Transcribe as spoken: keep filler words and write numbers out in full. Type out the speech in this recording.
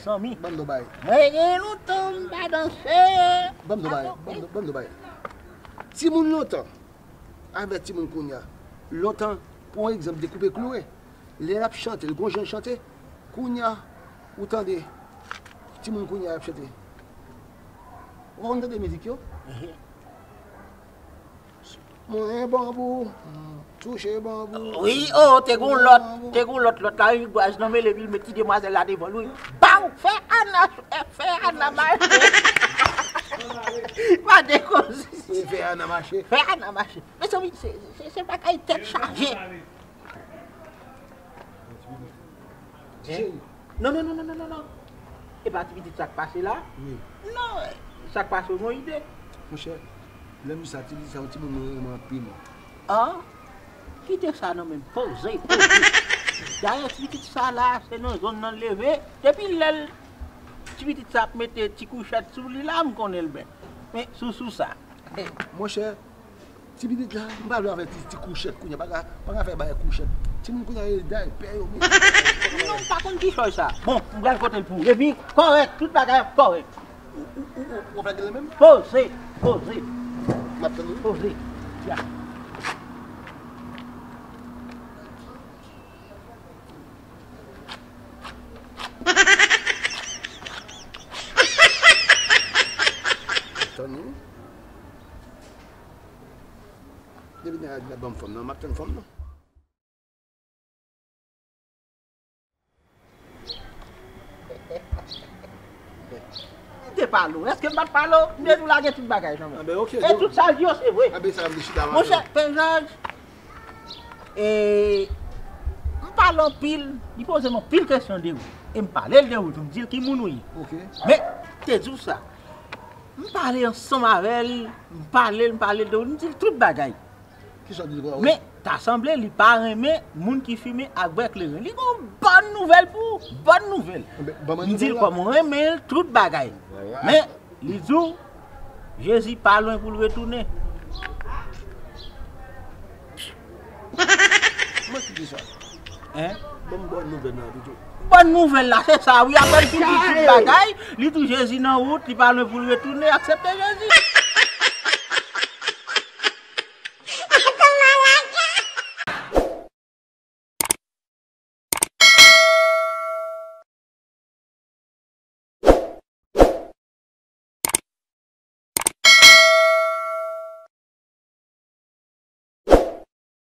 Zanmi. Ban m do bay. Mwen gen lontan m pa danse. Ban m do bay. Ban m do, ban m do bay. Timoun lontan avèk timoun kounye a. Lontan, pou yon egzanp, dekoupe kloure. Lè l ap chante, l gon jan l chante. Kounye a, ou tande timoun kounye a ap chante. Ou pa konn tande mizik yo? Mwen banbou, touche banbou. Wi, oh, te gon lòt, te gon lòt, lòt la, wi, gwaz nan mele, wi, l met ti demwazèl la devan l, wi. Baw, fè Ana, fè, fè Ana mache. Pa dekoze. Wi, fè Ana mache. Fè Ana mache. Mezanmi, se, se, se bagay tèt chaje. Hein? Non, non, non, non, non, non, non. E pa ti pitit sa k pase la? Wi. Non, sa k pase w gon ide. Monchè, lè m di sa, ti pitit sa, yon timoun mwen renmen anpil. Ah, kite sa nan men m. Poze, poze. Dayè, ti pitit sa la, se nan zòn nan l leve. Depi lè l, ti pitit sa ap mete ti kouchèt sou li la, m konnen l bèt. Men, sou, sou sa. Monchè, ti pitit la, m pa vle avèk ti, ti kouchèt kounye a, pa ka, pa ka fè bagay kouchèt. Timoun kounye a, e dayè, pè yo, men. Non, m pa konn kichòy sa. Bon, m pral pote l pou ou. Epi, kòrèk, tout bagay ap kòrèk. Ou, ou, ou, ou, ou fè gele menm? Poze, poze. M ap tann ou. Poze. Ya. Tann ou. Depi nèg la di l ap ban m fanm nan, m ap tann fanm nan. M te pale w. Èske m pa t pale w? M te di w lage tout bagay, Jean-Marc. Anben, ok, e tout sa l di yo, se vre. Anben, sa m di chita. Monchè, Pè Jòj, e, m pale anpil, li poze m anpil kesyon de ou. E m pale l de ou tou, m di l ki moun ou ye. Ok. Men, m te di w sa. M pale ansanm avè l, m pale l, m pale l de ou, m di l tout bagay. Kisa w di l? Men, ta sanble li pa renmen moun ki fimen ak bwè kleren. Li gon bòn nouvèl pou ou, bòn nouvèl. Anben, ban mwen nouvèl la. M di l kòman w renmen l, tout bagay. Vwala. Men, li di w, Jezi pa lwen pou l retounen. Mwen ki di sa. Hein? Ban m bòn nouvèl la pito. Bòn nouvèl la, se sa, wi, apre l fin di tout bagay, li di w Jezi nan wout, li pa lwen pou l retounen, aksepte Jezi.